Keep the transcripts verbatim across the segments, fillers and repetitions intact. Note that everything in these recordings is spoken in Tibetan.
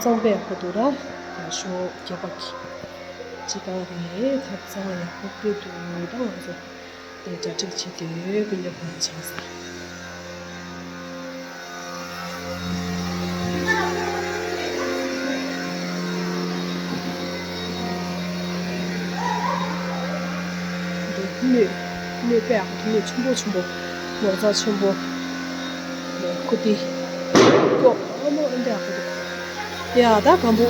གཙང་པོ་ཡག་པོ་འདུག་ར། ཡག་ཤོས་རྒྱབ་པ་གི་སྤྱི་བཏང་རེད། ཐབ་ཚང་ཡག་པོ་སྤོས་འདུག་ད་ང་ཚོ་དེ་གྲ་སྒྲིག་བྱེད་དུས་ཀུན་ལེགས་ཕུན་ཆང་ཟེར། སྣོད། སྣོད་དཔེ་ཡག་པོ་འདུག་སྣོད་ཆེན་པོ་ཆེན་པོ། ནོར་རྫས་ཆེན་པོ། ཁུ་ཏི། ཀྱོག་ཨ་མ་ཨ་འདྲ་ཡག་པོ་འདུག་ཡ་ད་སྒམ་པོ།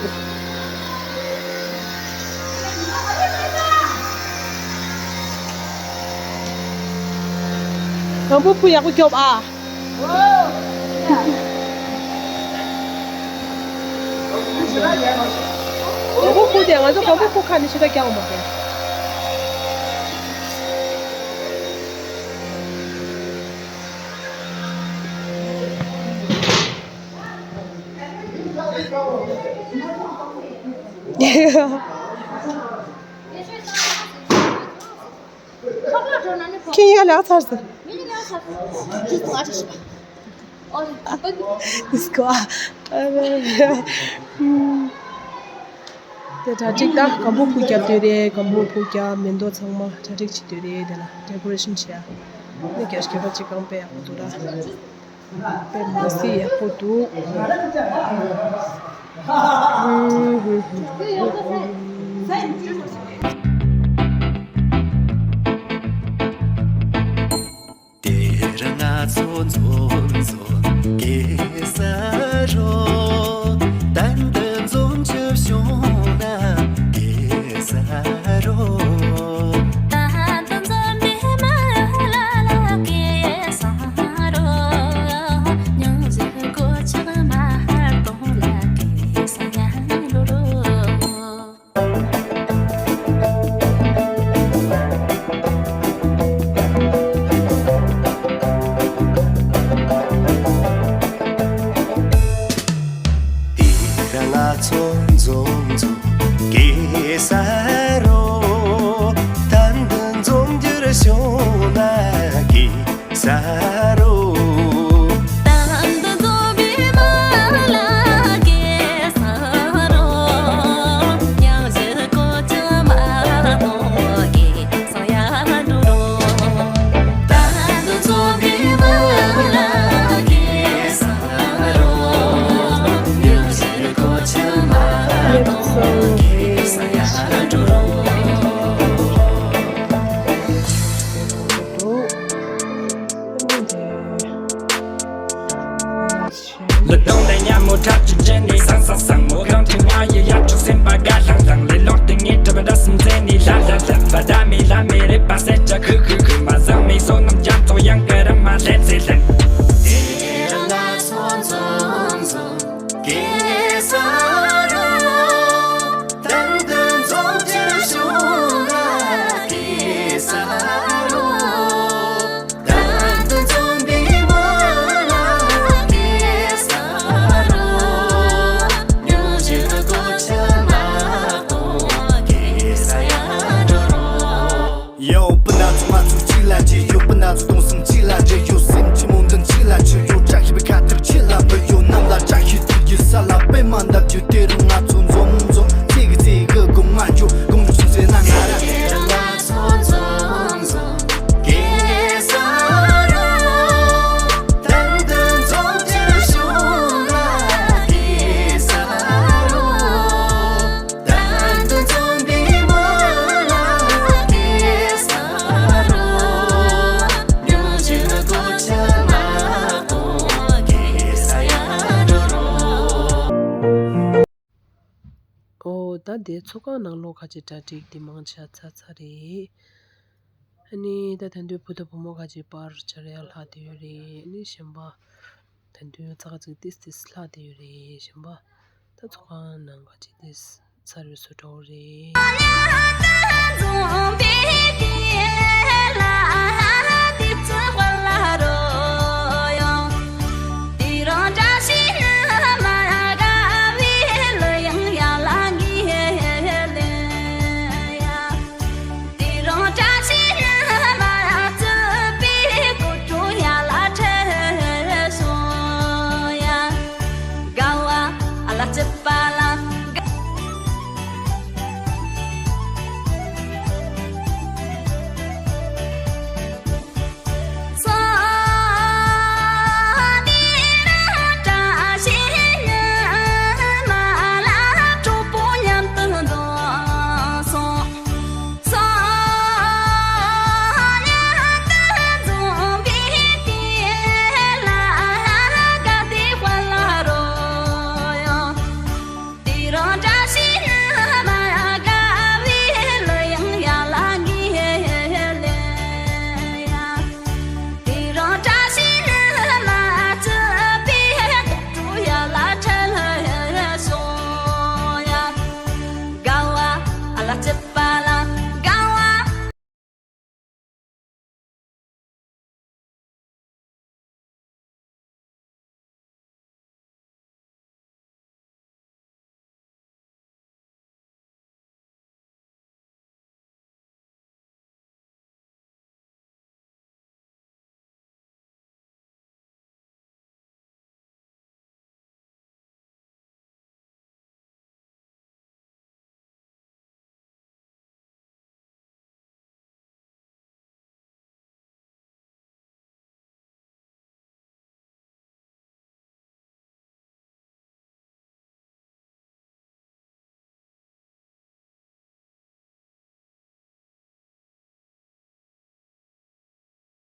སྒམ་པོ་ཁུ་ཡག་པོ་སྐྱོབ་ཨ། སྒམ་པོ་ཁུ་དེ་ང་ཚོ་སྒམ་པོ་ཁུ་ཁ་ནས་ཕྱི་ལ་རྒྱག་མ་ཟེར། ཁྱི་ཡ་ལག་ཚར་སོང་། ཨིས་ཀོ་ཨ། དེ་གྲ་སྒྲིག་ད་སྒམ་པོ་ཕུག་རྒྱབ་དུས་རེད། སྒམ་པོ་ཕུག་རྒྱབ་མེ་ཏོག་ཚང་མ་གྲ་སྒྲིག་བྱེད་དུས་རེད། དེ་ལ་ཌེ་ཀོ་རེ་ཤན་བྱས་ཨ། ནི་རྒྱ་སྐྱེད་པ་གཅིག་གང་དཔེ་ཡག་པོ་འདུག་ར། དཔེ་མ་སྲིད་ཡག་པོ་འདུག་དེར་ང་ཚོ་འཛོམས་འཛོམས་གེ་སར་རོ། གཏན་དུ་འཛོམས་རྒྱུ་བྱུང་ན་གེ་སར་རོ། གཏན་དུ་འཛོམས་པའི་མི་ལ་ལ་གེ་སར་རོ། སྙིང་རྗེ་གོ་ཆག་མ་གཏོང་ལ་གེ་སར་ཡང་འགྲོ་རོ། དེ་རིང་ང་ཚོ་འཛོམས་འཛོམས་གེ་སར་རོ། གཏན་དུ་འཛོམས་རྒྱུར་བྱུང་ན་གེ་སར་རོ། གཏན་དུ་འཛོམས་པའི་མི་ལ་གེ་སར་རོ། སྙིང་རྗེ་གོ་ཆག་མ་གཏོང་གེ་སར་ཡང་འགྲོ་རོ། གཏན་དུ་འཛོམས་པའི་མི་ལ་གེ་སར་རོ། སྙིང་རྗེ་གོ་ཆག་མ་གཏོང་གེ་སར་ཡང་འགྲོ་རོ། ལི་སྟོང་ལས་ཉ་མོ་ཁྲབ་ཀྱི་ཅན་ནི་སང་སང་སང་མོ་གང་ཁྲི་ང་ཡི་ཡ་ཕྱུག་སེམས་པ་དགའ་ལྷང་ལྷང་ལས་ལོང་སྟེ་ངའི་གྲུབ་པ་འདྲ་སུམ་རྩེ་ནི་ལ་ལ་ལ་བ་ད་མི་ལ་མི་རེད་པ་སེ་ཅ་ཁུ་ཁུ་ཁུ་མ་བཟང་མི་བསོད་ནམས་རྒྱ་མཚོ་ཡང་ཀ་ར་མ་ལྷན་ཚེ་ལྷན། དེ་རིང་ང་ཚོ་འཛོམས་འཛོམས་གེ་སར་རོ། གཏན་དུ་འཛོམས་རྒྱུར་བྱུང་ན་གེ་སར་རོ། གཏན་དུ་འཛོམས་པའི་མི་ལ་གེ་སར་རོ། སྙིང་རྗེ་གོ་ཆག་མ་གཏོང་གེ་སར་ཡང་འགྲོ་རོ། ཡོ། སྤུན་ཟླ་ཚོ་ང་ཚོ་གཅིག་ལ་བརྗེ་ཡོད། སྤུན་ཟླ་ཚོ་སྟོང་སེམས་གཅིག་ལ་བརྗེ་ཡོད། སེམས་ཆེན་མོ་མདུན་གཅིག་ལ་ཆེ་ཡོད། བཀྲ་ཤིས་པའི་ཁ་ཐུག་ཆེ་ལ་བུད་ཡོད། གནམ་ལ་བཀྲ་ཤིས་དུས་ཀྱི་ས་ལ་པད་མ་འདབ་རྒྱུ། དེ་རིང་ང་ཚོ་འཛོམས་འཛོམས་ཚིག་གི་ཚིག་གི་དགོངས་ང་འཇོག་དགོངས་ཆུང་ཟེར་ན་ང་ར། དེ་རིང་ང་ཚོ་འཛོམས་འཛོམས་གེ་སར་རོ། གཏན་དུ་འཛོམས་རྒྱུར་བྱུང་ན་གེ་སར་རོ། གཏན་དུ་འཛོམས་པའི་མི་ལ་གེ་སར་རོ། སྙིང་རྗེ་གོ་ཆག་མ་གཏོང་གེ་སར་ཡང་འགྲོ་རོ། ཨོ་ད་དེ་ཚོགས་ཁང་ནང་ལོགས་ཁ་ཅིག་གྲ་སྒྲིག་དེ་མང་ཆེ་ཚར་ཚར་རེད། ཨ་ནི་ད་ད་དུང་བུ་དང་བུ་མོ་ཁ་ཅིག་པར་འབྱར་ཡ་ལྷག་བསྡད་ཡོད་རེད། ཨ་ནི་གཞན་པ་ད་དུང་ཙག་ཙིག་ཏིས་ཏིས་ལྷག་བསྡད་ཡོད་རེད། གཞན་པ་ད་ཚོགས་ཁང་ནང་ཁ་ཅིག་ཏིས་ཚར་བའི་བཟོ་འདྲ་བོ་རེད།